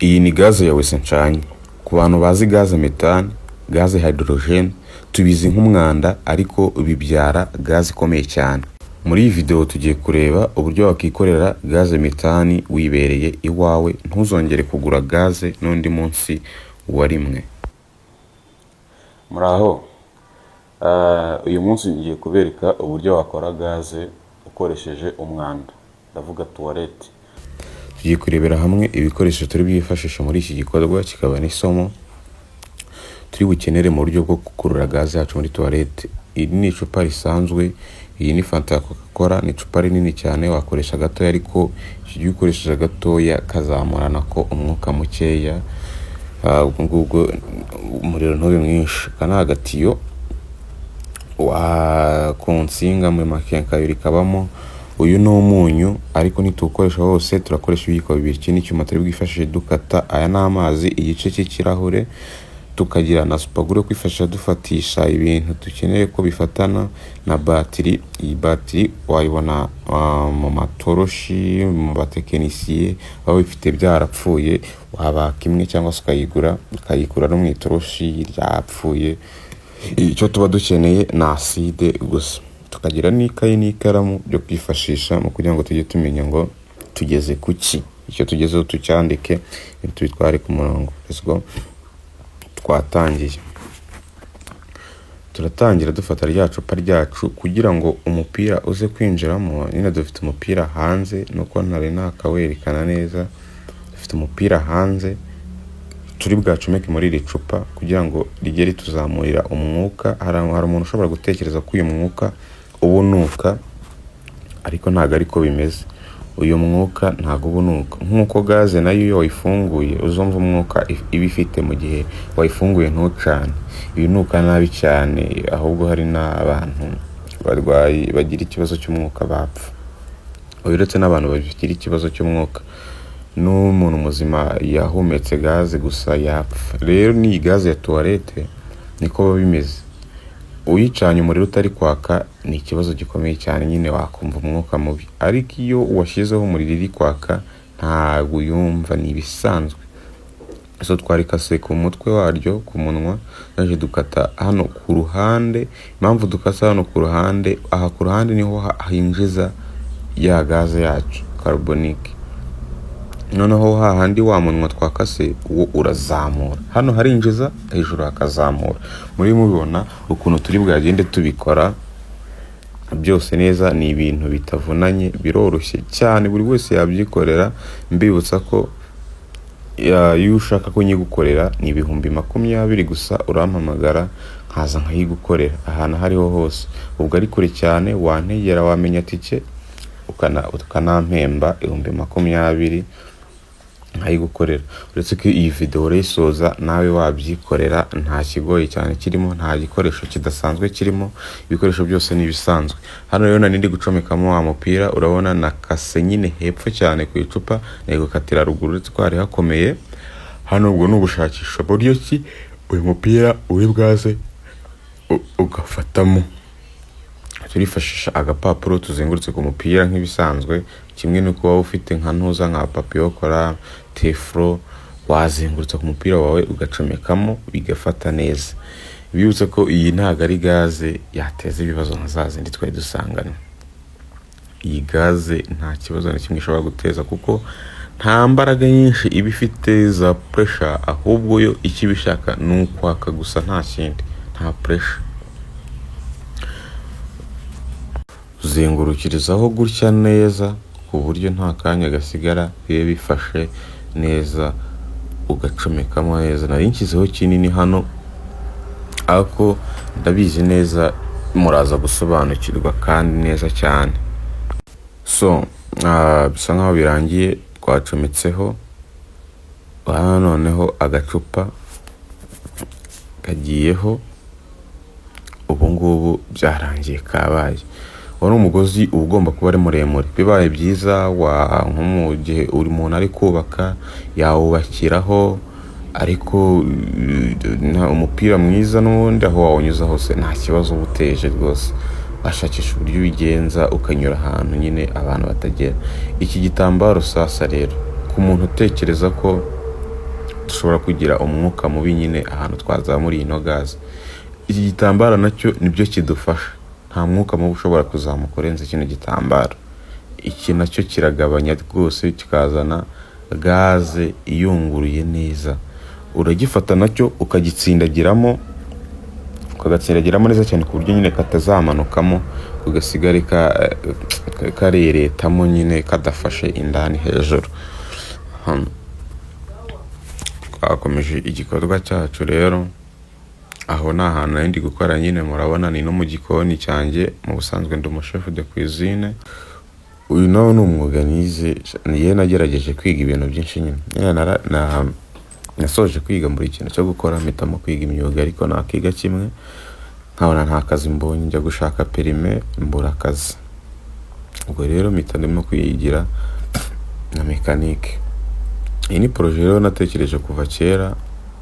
Iyi ni gaze ya wese ncanye. Ku bantu bazi gaze méthane, gaze hydrogène, tubizi nk'umwanda, ariko bibyara gaze ikomeye cyane. Muri iyi video tugiye kureba uburyo wakikorera gaze méthane wibereye iwawe, ntuzongere kugura gaze n'undi munsi wa rimwe. Muraho. Uyu munsi ngiye kubereka uburyo wakora gaze ukoresheje umwanda, ndavuga toilette. Tugiye kurebera hamwe ibikoresho turi bwifashishe muri iki gikorwa, kikaba n'isomo turi bukenere mu buryo bwo gukurura gaze yacu muri toilette. Iri ni icupa risanzwe, iyi ni fanta ya Coca Cola, ni icupa rinini cyane, wakoresha gatoya, ariko iyo ukoresheje gatoya kazamura nako umwuka mukeya, ubwo ngubwo umuriro ntube mwinshi. Aka ni agatiyo wa ku nsinga muri makenkayori kabamo. Uyu ni umunyu, ariko ntituwukoresha wose, turakoresha ibiyiko bibiri. Iki ni icyuma turi bwifashishe dukata. Aya ni amazi, igice cy'ikirahure. Tukagira na super glue yo kwifashisha dufatisha ibintu dukeneye ko bifatana, na batiri. Iyi batiri wayibona mu matoroshi, mu batekinisiye baba bifite byarapfuye, wabaka imwe cyangwa se ukayigura, ukayikura no mu itoroshi ryapfuye. Icyo tuba dukeneye ni acide gusa, tukagira n'ikayi n'ikaramu byo kwifashisha mu kugira ngo tujye tumenya ngo tugeze ku ki, icyo tugezeho tucyandike, tubitware ku murongo. Let's go. Twatangiye. Turatangira dufata rya cupa ryacu kugira ngo umupira uze kwinjiramo. Nyine dufite umupira hanze, nuko ntari nakawerekana neza. Dufite umupira hanze turi bwacomeke muri iri cupa kugira ngo rijye rituzamurira umwuka. Hari umuntu ushobora gutekereza ko uyu mwuka uba unuka, ariko ntabwo ariko bimeze. Uyu mwuka ntabwo uba unuka nk'uko gaze nayo iyo wayifunguye uzumva umwuka iba ifite mu gihe wayifunguye ntucane, ibinuka nabi cyane, ahubwo hari n'abantu barwaye bagira ikibazo cy'umwuka bapfa. Uretse n'abantu bagira ikibazo cy'umwuka, n'umuntu muzima yahumetse gaze gusa yapfa. Rero n'iyi gaze ya toilette niko biba bimeze. Uyicanye umuriro utari kwaka ni ikibazo gikomeye cyane, nyine wakumva umwuka mubi, ariko iyo washyizeho umuriro iri kwaka ntabwo uyumva, ni ibisanzwe. So twarikase ku mutwe waryo, ku munwa, naje dukata hano ku ruhande. Impamvu dukasa hano ku ruhande, aha ku ruhande niho hinjiza ya gaze yacu carbonique. Noneho hahandi wa munwa twakase wo urazamura, hano harinjiza, hejuru hakazamura. Muri mubibona ukuntu turi bwagende tubikora byose neza, ni ibintu bitavunanye, biroroshye cyane, buri wese yabyikorera. Mbibutsa ko iyo ushaka ko nyigukorera ni 20,000 gusa, urampamagara nkaza nkayigukorera ahantu aho ariho hose. Ubwo ari kure cyane wantegera, wamenya tike, ukanampemba 20,000 nkayigukorera. Uretse ko iyi video urayisoza nawe wabyikorera, nta kigoye cyane kirimo, nta gikoresho kidasanzwe kirimo, ibikoresho byose ni ibisanzwe. Hano rero nari ndi gucomekamo wa mupira, urabona nakase nyine hepfo cyane ku icupa, nari gukatira ruguru, uretse ko hari hakomeye. Hano ubwo ni ugushakisha buryo ki uyu mupira uri bwaze ugafatamo. Turifashisha agapapuro tuzengurutse ku mupira nk'ibisanzwe, kimwe n'uko waba ufite nka ntuza, nka papier collant, teflon, wazengurutsa ku mupira wawe ugacomekamo bigafata neza. Bibutse ko iyi ntabwo ari gaze yateza ibibazo nka za zindi twari dusanganywe. Iyi gaze nta kibazo na kimwe ishobora guteza, kuko nta mbaraga nyinshi iba ifite za pressure, ahubwo yo icyo iba ishaka ni ukwaka gusa, nta kindi, nta pressure. Uzengurukirizaho gutya neza ku buryo nta kanya gasigara, bibe bifashe neza, ugacomekamo neza. Nari nshyizeho kinini hano, ariko ndabizi neza muraza gusobanukirwa kandi neza cyane. So bisa nkaho birangiye, twacometseho hano. Noneho agacupa kagiyeho, ubu ngubu byarangiye, kabaye. Uwo ni umugozi uba ugomba kuba ari muremure. Bibaye byiza wa nko mu gihe uri muntu ari kubaka yawubakiraho, ariko umupira mwiza n'ubundi aho wawunyuza hose nta kibazo uba uteje rwose. Washakisha uburyo ubigenza ukanyura ahantu nyine abantu batagera. Iki gitambaro sasa rero, ku muntu utekereza ko Tudashobora kugira umwuka mubi nyine ahantu twazamuriye ino gaze. Iki gitambaro nacyo nibyo kidufasha, nta mwuka mubi ushobora kuzamuka urenze kino gitambaro. Iki nacyo kiragabanya rwose, kikazana gaze iyunguruye neza. Uragifata nacyo ukagitsindagiramo, ukagatsindagiramo neza cyane, ku buryo nyine katazamanukamo, ugasigare kareretamo nyine, kadafashe indani hejuru. Twakomeje igikorwa cyacu rero. Aho ni ahantu nari ndi gukora nyine, murabona ni no mu gikoni cyanjye. Mu busanzwe ndi umushefu de cuisine. Uyu nawo ni umwuga nize. Niyo nagerageje kwiga ibintu byinshi nyine. Nasoje kwiga buri kintu cyo gukora, mpitamo kwiga imyuga, ariko nakiga kimwe nkabona nta kazi mbonye. Njya gushaka permis mbura akazi. Ubwo rero mpita ndimo kwiyigira na mécanique. Iyi ni projet rero natekereje kuva kera,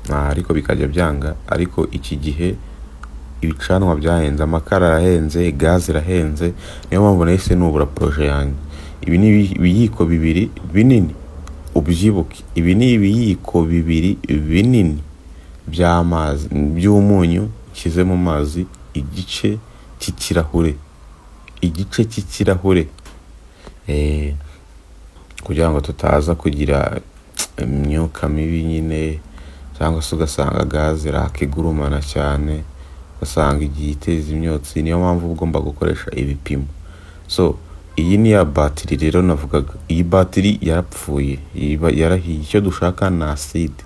ariko bikajya byanga. Ariko iki gihe ibicanwa byahenze, amakara arahenze, gaze irahenze, niyo mpamvu nahise nubura projet yanjye. Ibi ni ibiyiko bibiri binini, ubyibuke, ibi ni ibiyiko bibiri binini by'amazi, by'umunyu nshyize mu mazi, igice cy'ikirahure, igice cy'ikirahure, kugira ngo tutaza kugira imyuka mibi nyine, cyangwa se ugasanga gaze iraka igurumana cyane, ugasanga igiye iteza imyotsi. Niyo mpamvu uba ugomba gukoresha ibipimo. So iyi ni ya batiri rero navugaga. Iyi batiri yarapfuye, yarahiye. Icyo dushaka ni acide,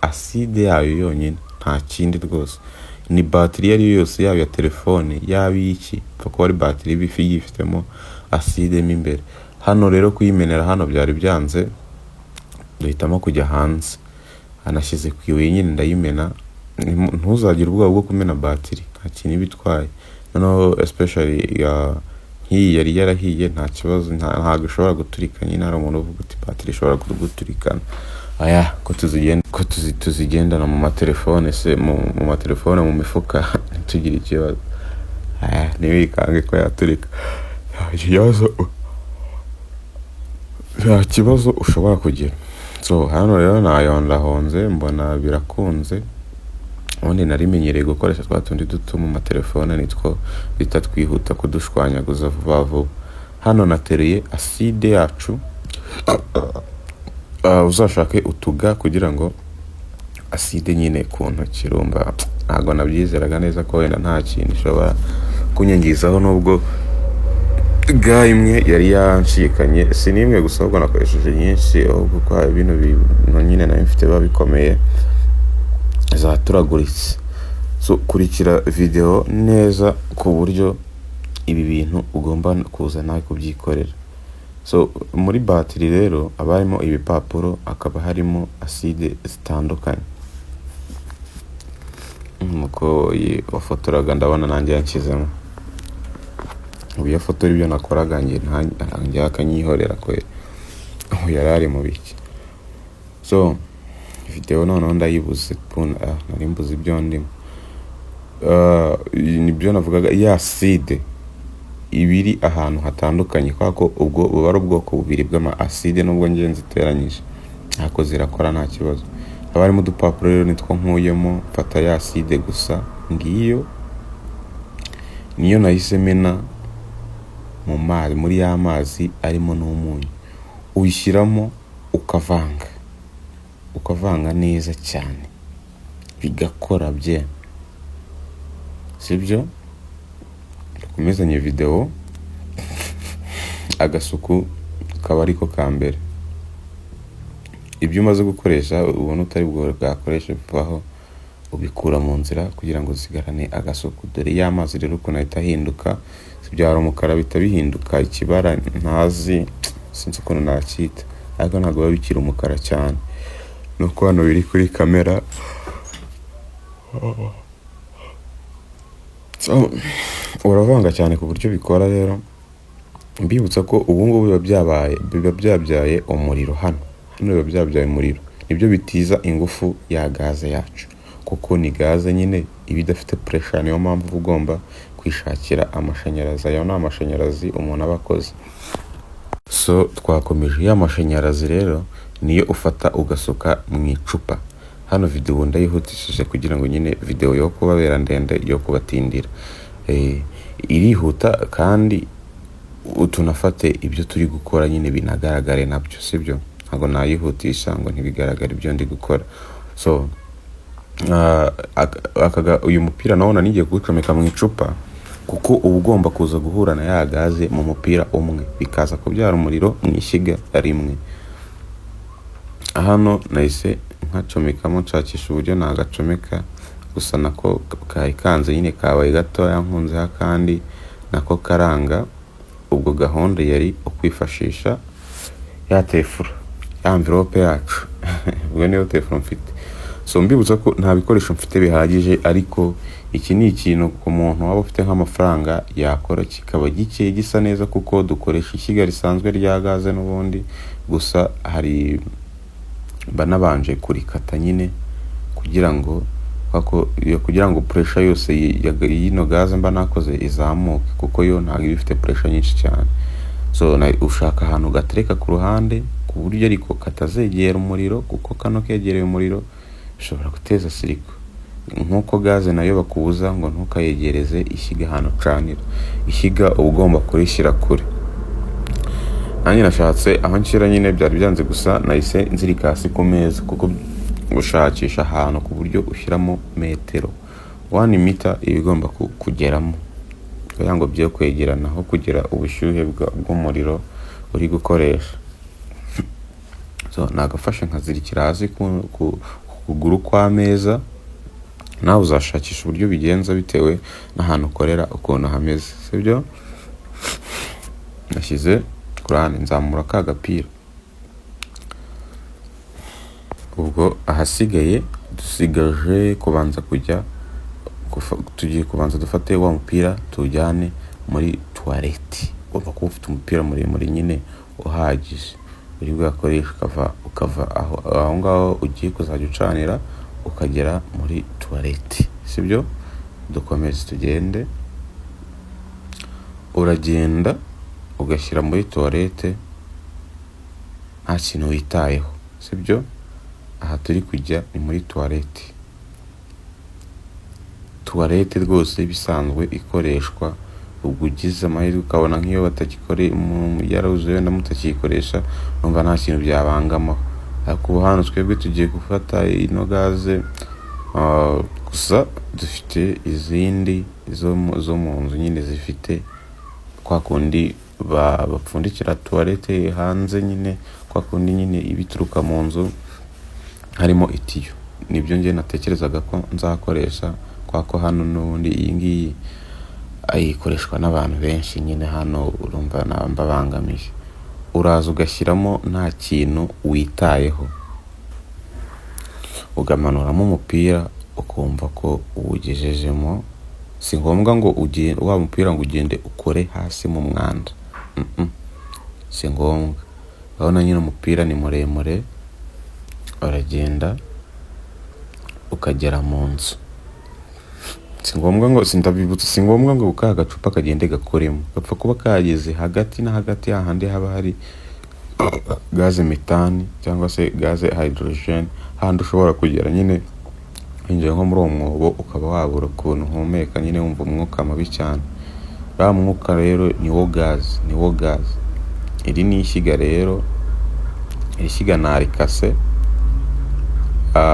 acide yayo yonyine, nta kindi rwose. Ni batiri iyo ari yo yose, yaba iya telefone, yaba iy'iki, pfa kuba ari batiri iba yifitemo acide mo imbere. Hano rero kuyimenera hano byari byanze, duhitamo kujya hanze. Anashyize ku ibuye nyine ndayimena. Ntuzagire ubwoba bwo kumena batiri, nta kintu iba itwaye. Noneho especially nk'iyi yari yarahiye, nta kibazo, ntabwo ishobora guturika nyine. Hari umuntu uvuga uti batiri ishobora kuguturikana. Aya ko tuzigenda, ko tuzigendana mu matelefone se, mu matelefone, mu mifuka, ntitugire ikibazo. Aya ntiwikange ko yaturika, nta kibazo, nta kibazo ushobora kugira. So hano rero nayondahonze, mbona birakunze. Ubundi narimenyereye gukoresha twa tundi duto mu matelefone, nitwo duhita twihuta kudushwanyaguza vuba vuba. Hano nateruye acide yacu. Uzashake utuga kugira ngo acide nyine ku ntoki. Urumva ntabwo nabyizeraga neza ko wenda nta kintu ishobora kunyangizaho, nubwo ga imwe yari yanshikanye. Si n'imwe gusa, ahubwo nakoresheje nyinshi, ahubwo ko bino bintu nyine nari mfite biba bikomeye, zaturaguritse. So kurikira video neza ku buryo ibi bintu ugomba kuza nawe kubyikorera. So muri batiri rero haba harimo ibipapuro, hakaba harimo acide zitandukanye. Umukoboyi wafotoraga ndabona nanjye yanshyizemo. Ubu iyo afotora ibyo nakoraga njye njye akanyihorera kwe, ubu yari ari mu biki? So video noneho ndayibuze puna, nari mbuze ibyo ndimo. Nibyo navugaga, ya acide ibiri ahantu hatandukanye, kubera ko ubwo buba ari ubwoko bubiri bw'ama acide, nubwo ngiye nziteranyije ariko zirakora nta kibazo. Haba harimo udupapuro rero, nitwo nkuyemo, mfata ya acide gusa. Ngiyo niyo nahise mena mu mazi, muri ya mazi arimo n'umunyu. Uyishyiramo ukavanga, ukavanga neza cyane, bigakora bye. Sibyo? Dukomezanye videwo. Agasuku kaba ariko ka mbere. Ibyo umaze gukoresha ubona utari bwakoreshe vuba, ubikura mu nzira kugira ngo usigarane agasuku. Dore ya mazi rero ukuntu ahita ahinduka, byara umukara, bihita bihinduka ikibara ntazi, sinzi ukuntu nacyita, ariko ntabwo biba bikiri umukara cyane nuko hano biri kuri kamera. So, uravanga cyane ku buryo bikora. Rero mbibutsa ko ubu ngubu biba byabaye, biba byabyaye umuriro. Hano hano biba byabyaye umuriro, nibyo bitiza ingufu ya gaze yacu, kuko ni gaze nyine iba idafite pressure. Niyo mpamvu uba ugomba kwishakira amashanyarazi. Ayo ni amashanyarazi umuntu aba akoze. So twakomeje. Ya mashanyarazi rero niyo ufata ugasuka mu icupa. Hano video ndayihutishije kugira ngo nyine video yo kubabera ndende, yo kubatindira. Irihuta kandi tunafate ibyo turi gukora nyine binagaragare nabyo, sibyo? Ntabwo nayihutisha ngo ntibigaragare ibyo ndi gukora. So uyu mupira nawo nanigiye kuwucomeka mu icupa, kuko uba ugomba kuza guhura na ya gaze mu mupira umwe, bikaza kubyara umuriro mu ishyiga rimwe. Hano nahise nkacomekamo, nshakisha uburyo nagacomeka, gusa nako kari kanze nyine, kabaye gatoya, nkunzeho akandi nako karanga. Ubwo gahunda yari ukwifashisha ya tefuro, ya envelope yacu. Ubwo niyo tefuro mfite. So mbibutsa ko nta bikoresho mfite bihagije, ariko iki ni ikintu ku muntu waba ufite nk'amafaranga yakora kikaba gikeye, gisa neza, kuko dukoresha ishyiga risanzwe rya gaze n'ubundi. Gusa hari mba nabanje kurikata nyine kugira ngo pressure yose y'ino gaze mba nakoze izamuke, kuko yo ntabwo iba ifite pressure nyinshi cyane. So ushaka ahantu gatereka ku ruhande, ku buryo ariko katazegera umuriro, kuko kano kegereye umuriro bishobora guteza circuit, nk'uko gaze nayo bakubuza ngo ntukayegereze ishyiga ahantu ucanira. Ishyiga uba ugomba kurishyira kure. Nanjye nashatse aho nshyira nyine byari byanze, gusa nahise nzirika hasi ku meza, kuko gushakisha ahantu ku buryo ushyiramo metero, 1 meter iba igomba kugeramo, kugira ngo bye kwegerana aho kugira ubushyuhe bw'umuriro uri gukoresha. So nagafashe nkazirikira hasi ku kuguru kw'ameza. Nawe uzashakisha uburyo bigenza bitewe n'ahantu ukorera ukuntu hameze, sibyo? Nashyize ku ruhande, nzamura ka gapira. Ubwo ahasigaye dusigaje kubanza kujya tugiye kubanza dufate wa mupira tuwujyane muri toilette. Ugomba kuba ufite umupira muremure nyine uhagije uri bwakoresha, ukava aho ngaho ugiye kuzajya ucanira ukagera muri toilette, sibyo? Dukomeze tugende. Uragenda ugashyira muri toilette nta kintu witayeho, sibyo? Aha turi kujya ni muri toilette. Toilette rwose bisanzwe ikoreshwa. Ubwo ugize amahirwe ukabona nk'iyo batagikore yarazuye wenda mutakiyikoresha, numva nta kintu byabangamaho. Ariko ubu hano twebwe tugiye gufata ino gaze. Gusa dufite izindi zo mu nzu nyine zifite kwa kundi bapfundikira toilette hanze nyine, kwa kundi nyine ibituruka mu nzu harimo itiyo. Nibyo njye natekerezaga ko nzakoresha, kwa ko hano n'ubundi iyi ngiyi ayikoreshwa n'abantu benshi nyine. Hano urumva naba mbabangamiye. Uraza ugashyiramo nta kintu witayeho, ugamanuramo umupira, ukumva ko uwugejejemo. Si ngombwa ngo wa mupira ngo ugende ukore hasi mu mwanda. Si ngombwa. Urabona nyine umupira ni muremure, uragenda ukagera mu nzu. Si ngombwa ngo, sindabibutsa, si ngombwa ngo ka gacupa kagende gakoremo, gapfa kuba kageze hagati na hagati hahandi haba hari gaze metani cyangwa se gaze hydrogen, hahandi ushobora kugera nyine winjiye nko muri uwo mwobo ukaba wabura ukuntu uhumeka nyine, wumva umwuka mubi cyane. Uriya mwuka rero ni wo gaze, ni wo gaze. Iri ni ishyiga rero. Iri shyiga narikase.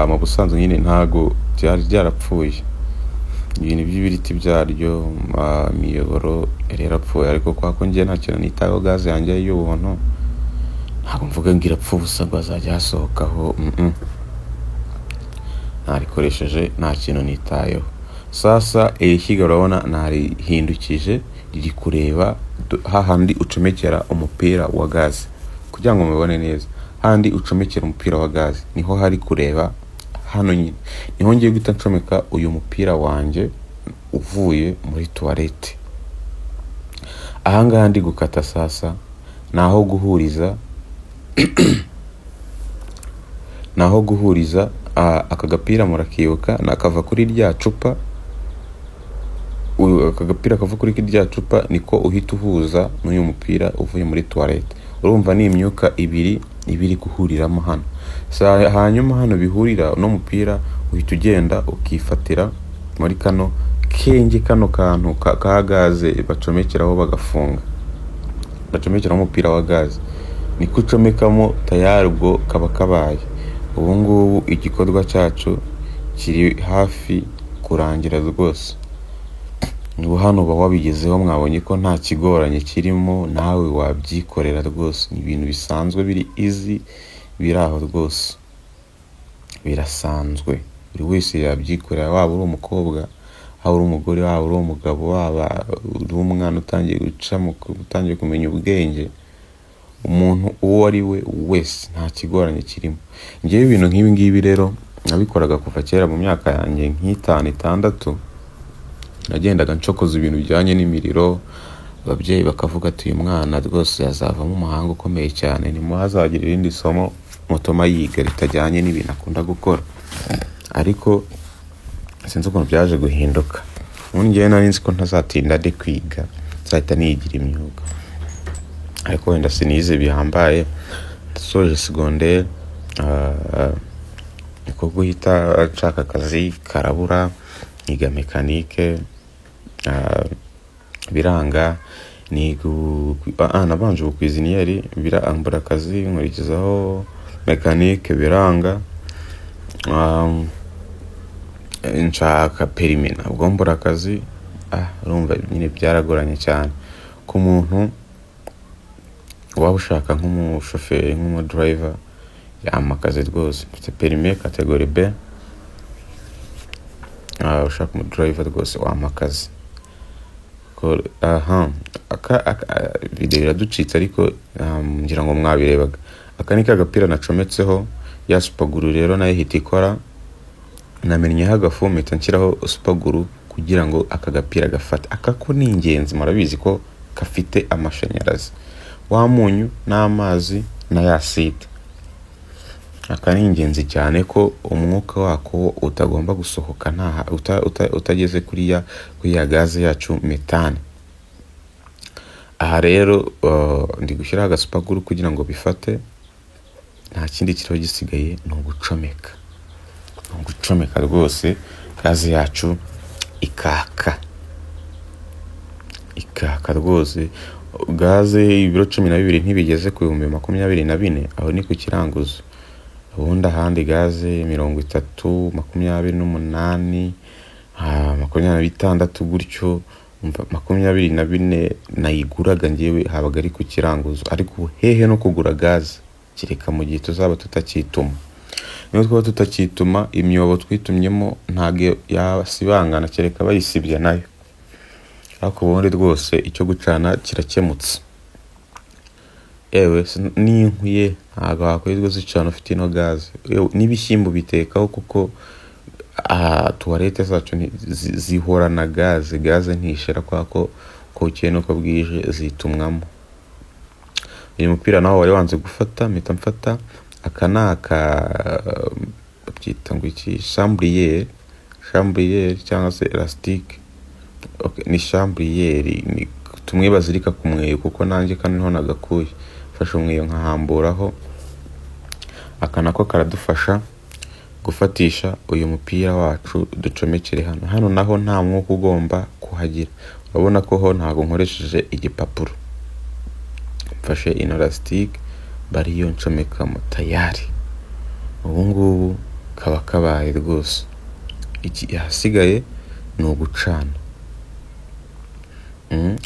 Mu busanzwe nyine ntago ryari ryarapfuye, ibintu by'ibiriti byaryo, imiyoboro yari yarapfuye, ariko kwa ko njye nta kintu nitayeho, gaze yanjye y'ubuntu, ntabwo mvuga ngo irapfa ubusa ngo hazajya hasohokaho. Narikoresheje nta kintu nitayeho. Sasa iri shyiga urabona narihindukije, riri kureba hahandi ucomekera umupira wa gaze. Kugira ngo mubibone neza, hahandi ucomekera umupira wa gaze niho hari kureba. Hano nyine niho ngiye guhita ncomeka uyu mupira wanjye uvuye muri toilette. Ahangaha ndi gukata sasa ni aho guhuriza aka gapira. Murakibuka nakava kuri rya cupa. Aka gapira kava kuri rya cupa niko uhita uhuza n'uyu mupira uvuye muri toilette. Urumva ni imyuka ibiri iba iri guhuriramo hano. Hanyuma hano bihurira, uno mupira uhita ugenda ukifatira muri kano kenge, kano kantu ka gaze bacomekeraho bagafunga, bacomekeraho umupira wa gaze, niko ucomekamo tayari, ubwo kaba kabaye. Ubu ngubu igikorwa cyacu kiri hafi kurangira rwose. Ubu hano uba wabigezeho. Mwabonye ko nta kigoranye kirimo, nawe wabyikorera rwose. Ni ibintu bisanzwe, biri easy, biri aho rwose, birasanzwe, buri wese yabyikorera, waba uri umukobwa, waba uri umugore, waba uri umugabo, waba uri umwana utangiye guca, utangiye kumenya ubwenge, umuntu uwo ari we wese, nta kigoranye kirimo. Ngewe ibintu nk'ibi ngibi rero nabikoraga kuva kera. Mu myaka yanjye nk'itanu, 6, nagendaga nshokoza ibintu bijyanye n'imiriro, ababyeyi bakavuga ati: "Uyu mwana rwose yazavamo umuhanga ukomeye cyane, ntimuhazagira irindi somo mutuma yiga ritajyanye n'ibintu akunda gukora." Ariko sinzi ukuntu byaje guhinduka. Ubundi ngewe nari nzi ko ntazatinda ndi kwiga, nzahita niyigira imyuga, ariko wenda sinize bihambaye. Nasoje segonderi, niko guhita nshaka akazi karabura, niga mécanique biranga, niga nabanje ubu cuisinier mbura akazi, nkurikizaho mécanique biranga, nshaka permis nabwo mbura akazi. Urumva nyine byaragoranye cyane. Ku muntu waba ushaka nk'umushoferi, nk'umu driver, yampa akazi rwose. Mfite permis catégorie B. Ushaka umu driver rwose wampa akazi. Aha aka video iraducitse, ariko ngira ngo mwabirebaga. Aka ni kagapira nacometseho ya super glue rero, nayo ihita ikora. Namennyeho agafu, mpita nshyiraho super glue kugira ngo aka gapira gafate. Aka ko ni ingenzi, murabizi ko gafite amashanyarazi, wa munyu n'amazi na ya acide. Aka ni ingenzi cyane ko umwuka wako utagomba gusohoka nta utageze kuri ya gaze yacu méthane. Aha rero ndi gushyiraho aga super glue kugira ngo bifate. Nta kindi kiriho gisigaye, ni ugucomeka, ni ugucomeka rwose, gaze yacu ikaka, ikaka rwose. Gaze ibiro 12 ntibigeze ku 24,000, aho ni ku kiranguzo. Ubundi ahandi gaze 30, 28, 26 gutyo. Umva, 24 nayiguraga ngewe habaga ari ku kiranguzo, ariko ubu hehe no kugura gaze, kereka mu gihe tuzaba tutakituma. Niyo twaba tutakituma, imyobo twitumyemo ntabwo yasibangana, kereka bayisibye nayo. Ariko ubundi rwose icyo gucana kirakemutse. Yewe n'inkwi ye ntabwo wakwirirwa uzicana ufite ino gaze. Yewe, n'ibishyimbo bitekaho, kuko toilette zacu zihorana gaze. Gaze ntishira kubera ko uko bukeye n'uko bwije zitumwamo. Uyu mupira nawo wari wanze gufata, mpita mfata aka, ni aka babyita ngo iki? Chambrier, chambrier cyangwa se élastique. Okay, ni chambrier, ni tumwe bazirika ku mweyo, kuko nanjye kano niho nagakuye. Mfashe umweyo nkahamburaho. Aka nako karadufasha gufatisha uyu mupira wacu ducomekere hano. Hano naho nta mwuka ugomba kuhagira. Urabona ko ho ntabwo nkoresheje igipapuro, mfashe ino élastique bariyo ncomekamo, tayari. Ubu ngubu kaba kabaye rwose. Iki ahasigaye ni ugucana.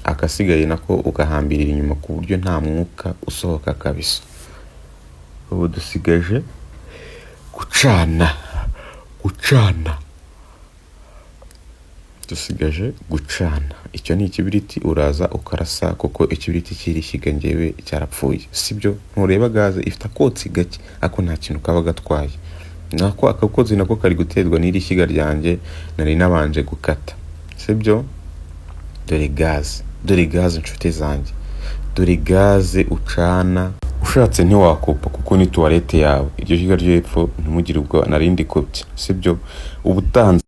Akasigaye nako ugahambirira inyuma ku buryo nta mwuka usohoka kabisa. Ubu dusigaje gucana, gucana, dusigaje gucana. Icyo ni ikibiriti, uraza ukarasa, kuko ikibiriti cy'iri shyiga ngewe cyarapfuye, sibyo? Ntureba gaze ifite akotsi gake, ariko nta kintu kaba gatwaye. Nako aka kotsi nako kari guterwa n'iri shyiga ryanjye nari nabanje gukata, sibyo? Dore gaze, dore gaze inshuti zanjye, dore gaze ucana. Ushatse ntiwakupa, kuko ni toilette yawe. Iryo shyiga ryo hepfo ntimugire ubwoba, narindi kopye, sibyo? Ubutanze.